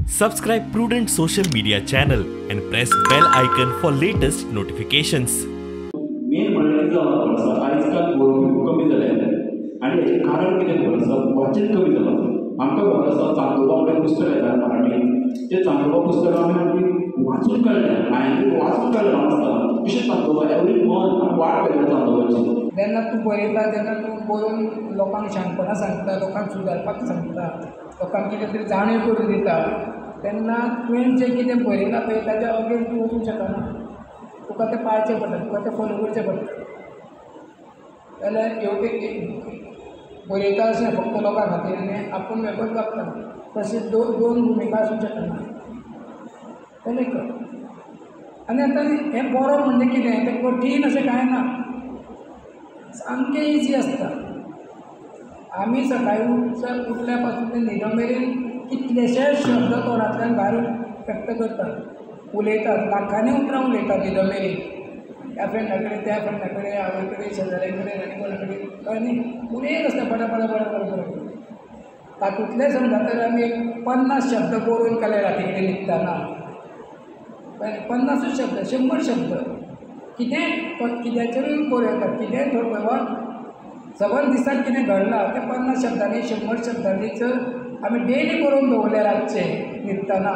Subscribe Prudent social media channel and press bell icon for latest notifications. Main म्हणल्यार कितें जालां खबर आसा, आयज काल बरोवपी खूब कमी जाले आनी हेचें कारण कितें खबर आसा, वाचन कमी जालां. आमकां खबर आसा चांदोबा म्हणून पुस्तक येता मराठीन, तें चांदोबा पुस्तक आमी वाचून काडलें, हांवें वाचून काडलें ल्हान आसतना. विशेश चांदोबा एवरी मंथ आमी वाट पळयता चांदोबाची. जेन्ना तूं बरयता तेन्ना तूं बरोवन लोकांक शाणपणां सांगता, लोकांक सुदारपाक सांगता, लोकांक कितें तरी जाणीव करून दिता, तेन्ना तुवें जें कितें बरयलां पळय ताच्या अगेन्स्ट तूं वचूंक शकना. तुका तें पाळचें पडटा, तुका तें फॉलो करचें पडटा. जाल्यार हेवटेन बरयता अशें फक्त लोकां खातीर आनी आपूण वेगळोच वागता, तशें दोन भुमिका आसूंक शकना. तें एक. आनी आतां हें बरोवप म्हणजे कितें तें कठीण अशें कांय ना, सामकें इजी आसता. आमी सकाळीं उठल्या पासून ते न्हिदो मेरेन कितलेशेच शब्द तोंडांतल्यान भायर व्यक्त करतात, उलयतात, लाखांनी उतरां उलयतात न्हिदो मेरेन, ह्या फ्रेंडा कडेन, त्या फ्रेंडा कडेन, आवय कडेन, शेजाऱ्या कडेन आनी कोणा कडेन, कळ्ळें न्ही, उलयत आसता पटा पटा पटा पटा पटा. तातूंतले समजा तर आमी एक 50 शब्द बरोवन काडले राती कडेन न्हिदतना, 50 शब्द, 100 शब्द, कितेंय कित्याचेरूय बरोवं येता, कितेंय थोडो वा सबंद दिसाक कितें घडलां तें 50 शब्दांनी 100 शब्दांनी जर आमी डेली बरोवन दवरलें रातचें न्हिदतना,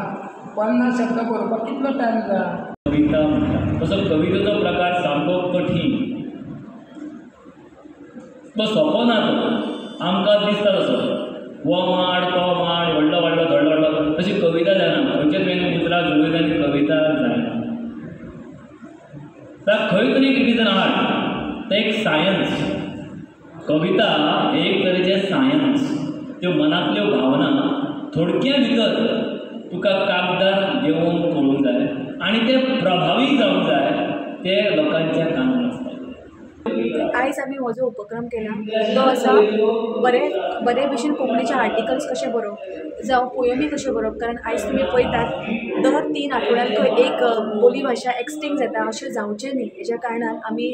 50 शब्द बरोवपाक कितलो टायम जाय. कविता म्हणटा तसो कवितेचो प्रकार सामको कठीण, तो सोंपो ना, तो आमकां दिसता तसो हो माड तो माड व्हडलो व्हडलो व्हडलो व्हडलो तशी कविता जायना. खंयचे तुवें उतरां जुळयली आनी कविता जायना. तर खंय तरी it is an art, तें एक सायन्स. कविता हें एक तरेचें सायन्स. त्यो मनांतल्यो भावना थोडक्या भितर तुका कागदार येवंक कळूंक जाय आनी ते प्रभावी जावंक जाय, ते लोकांच्या कानार आसता. आयज आमी हो जो उपक्रम केला तो आसा बरे बरे भशेन कोंकणीचे आर्टिकल्स कशे बरोवप जावं पोयमी कश्यो बरोवप, कारण आयज तुमी पळयतात दर 3 आठवड्यांक एक बोली भाशा एक्सटिंक्ट जाता. अशें जावचें न्ही हेज्या कारणान आमी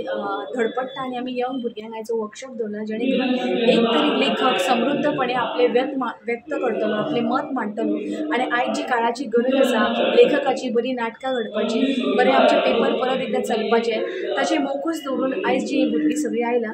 धडपडटा आनी आमी यंग भुरग्यांक आयज वर्कशॉप दवरला, जेणे करून एक तरी लेखक समृद्धपणे आपलें व्यक्त करतलो, आपलें मत मांडटलो. आनी आयज जी काळाची गरज आसा लेखकाची, बरी नाटकां घडपाची, बरें आमचे पेपर परत एकदां चलपाचे, ताचें मोखूच दवरून आयज जी भुरगीं सगळीं आयलां.